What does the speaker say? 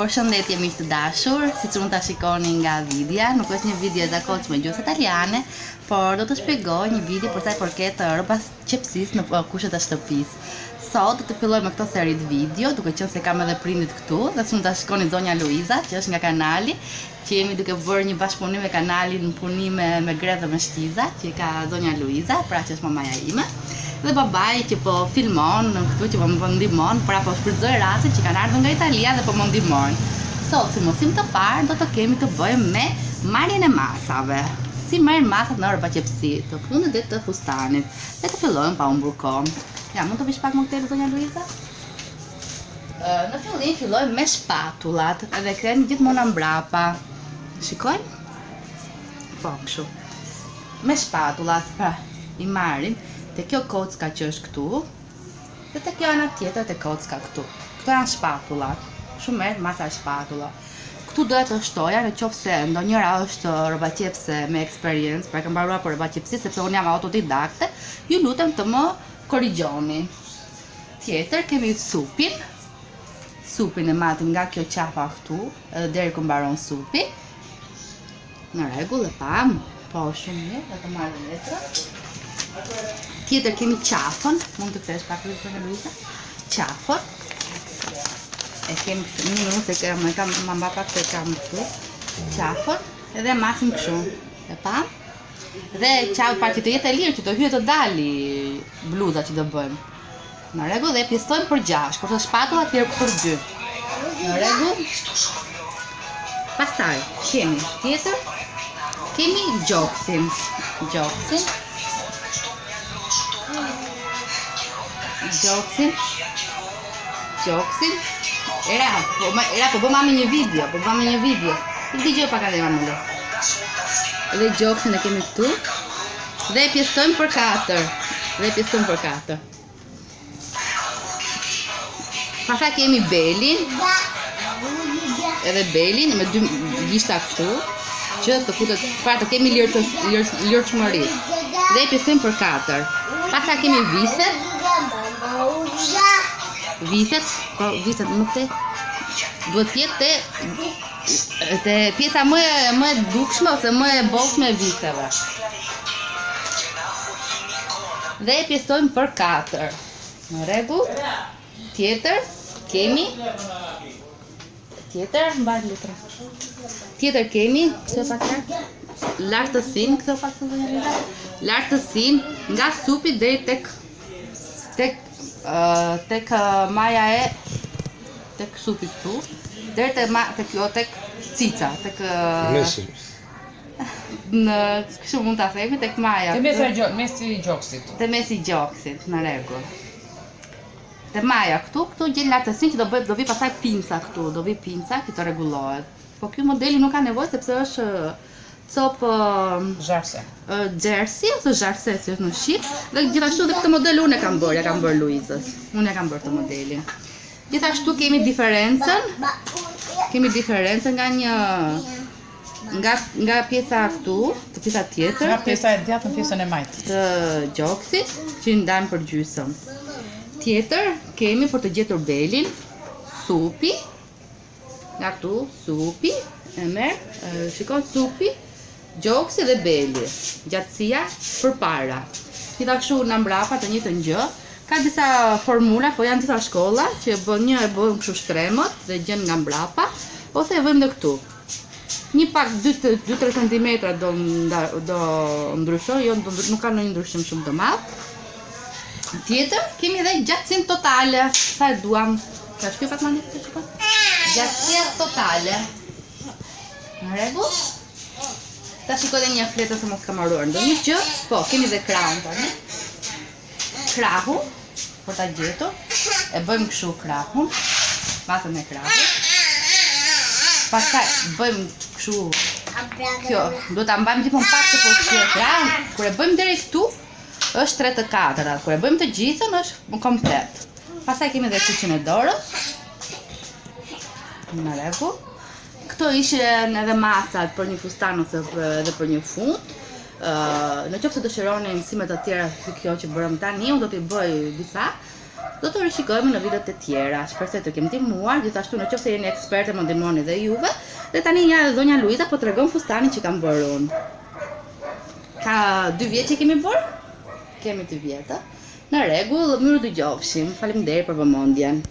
Përshëndetje miq të dashur, siç mund ta shikoni nga videoja, nuk është një video e zakonshme e gjuhës italiane, por do të shpjegoj një video për sa i përket rrobaqepësisë në kushtet e shtëpisë. Sot do të filloj me këto seri të video, duke qenë se kam edhe prindit këtu, dhe si mund ta shikoni zonja Luiza, që është nga kanali, që jemi duke bërë një bashkëpunim me kanalin Punime me gredh dhe me shtiza, që ka zonja Luiza, pra që është mamaja ime, dhe babai që po filmon këtu që po më ndihmon, pra po shfrytëzoj rastin që kanë ardhur nga Italia dhe po më ndihmojnë. Sot si mësim të parë do të kemi të bëjmë me marrjen e masave. Si merren masat në rrobaqepësi, të fundit dhe të fustanit. Le të fillojmë pa humbur kohë. Ja, mund të vish pak më këtej zonja Luiza? Në fillim fillojmë me shpatullat edhe kthehemi gjithmonë mbrapa. Shikojmë? Po, kështu. Me shpatullat, pra, i marrim te kjo kocka që është këtu dhe te kjo ana tjetër te kocka këtu. Këto janë shpatullat. Kështu merret masa e shpatulla. Këtu doja të shtoja në qoftë se ndonjëra është rrobaqepëse me eksperiencë, pra ka mbaruar për rrobaqepësi sepse unë jam autodidakte, ju lutem të më korrigjoni. Tjetër kemi supin. Supin e matim nga kjo qafa këtu, edhe deri ku mbaron supi. Në rregull e pam. Po, shumë mirë, do të marr letrën. Tjetër kemi qafën, mund të kthesh pak zonja Luiza. Qafën. E kemi këtë, një minutë se kam, e kam, ma mba pak se kam këtu. Qafën, edhe masim kështu. E pam. Dhe qafë pra që të jetë e lirë, që të hyjë të dali bluza që do bëjmë. Në rregull dhe e pjesëtojmë për 6, kurse shpatullat tjerë për 2. Në rregull. Pastaj kemi tjetër, kemi gjoksin. Gjoksin. Gjoksin. Gjoksin. Era, po, ma, era, po bën mami një video, po bën mami një video. I dëgjoj pak atë mami. Dhe gjoksin e kemi këtu. Dhe e pjesëtojmë për 4. Dhe e pjesëtojmë për 4. Pastaj kemi belin. Edhe belin me dy gishta këtu, që të futet, pra të kemi lirë të lirshmëri. Dhe e pjesëtojmë për 4. Pastaj kemi vithet. Vithet, po vithet më këtej. Duhet të jetë te Te pjesa më e më e dukshme ose më e bollshme e vitheve. Dhe e pjesëtojmë për 4. Në rregull. Tjetër kemi tjetër mbaj letra. Tjetër kemi, këtë pak lart. Lartësinë, këtë pak të dhënë Lartësinë nga supi deri tek tek tek maja e tek supi këtu, deri te ma, tek jo tek cica, tek mesi. Në kështu mund ta themi tek maja. Te mesi i mesi i gjoksit. Te mesi i gjoksit, në rregull. Te maja këtu, këtu gjen lartësinë që do bëj do vi pastaj pinca këtu, do vi pinca që të rregullohet. Po ky modeli nuk ka nevojë sepse është copë zharse. Xhersi ose zharse si është në shqip dhe gjithashtu dhe këtë model unë e kam bërë, ja kam bërë Luizës. Unë e kam bërë këtë modelin. Gjithashtu kemi diferencën. Kemi diferencën nga një nga nga pjesa këtu, të pjesa tjetër, nga pjesa e djathtë në pjesën e majtë të gjoksit që i ndajmë për gjysmë. Tjetër kemi për të gjetur belin, supi, Nga këtu, supi, e merr, shikon supi, gjoksi dhe beli, gjatësia përpara. Gjithashtu nga mbrapa të njëjtën gjë. Ka disa formula, po janë disa shkolla që e bën një e bën kështu shtremët dhe gjen nga mbrapa, ose e vëjmë dhe këtu. Një pak 2-3 cm do do ndryshoj, jo do, nuk ka ndonjë ndryshim shumë të madh. Tjetër, kemi edhe gjatësinë totale, sa e duam. Ka shkë pak më të shikoj. Gjatësia totale. Në rregull? Ta shikoj edhe një fletë se mos kam harruar ndonjë gjë. Po, kemi dhe krahun tani. Krahu për ta gjetur. E bëjmë kështu krahun. Masën e krahut. Pastaj bëjmë kështu. Kjo, duhet ta mbajmë gjithmonë pak të përfshirë krahun. Kur e bëjmë deri këtu, është 3 të katërta. Kur e bëjmë të gjithën, është komplet. Pastaj kemi dhe kyçin e dorës. Në rregull. Këto ishin edhe masat për një fustan ose edhe për një fund. Në qoftë se dëshironi mësime të tjera si kjo që bërëm tani, unë do t'i bëj disa. Do të rishikohemi në videot e tjera. Shpresoj të kem ndihmuar, gjithashtu në qoftë se jeni eksperte më ndihmoni dhe juve. Dhe tani ja zonja Luiza po tregon fustanin që kam bërë unë. Ka dy vjet që kemi bërë? Kemi dy vjet, ë? Në rregull, mirë dëgjofshim. Faleminderit për vëmendjen.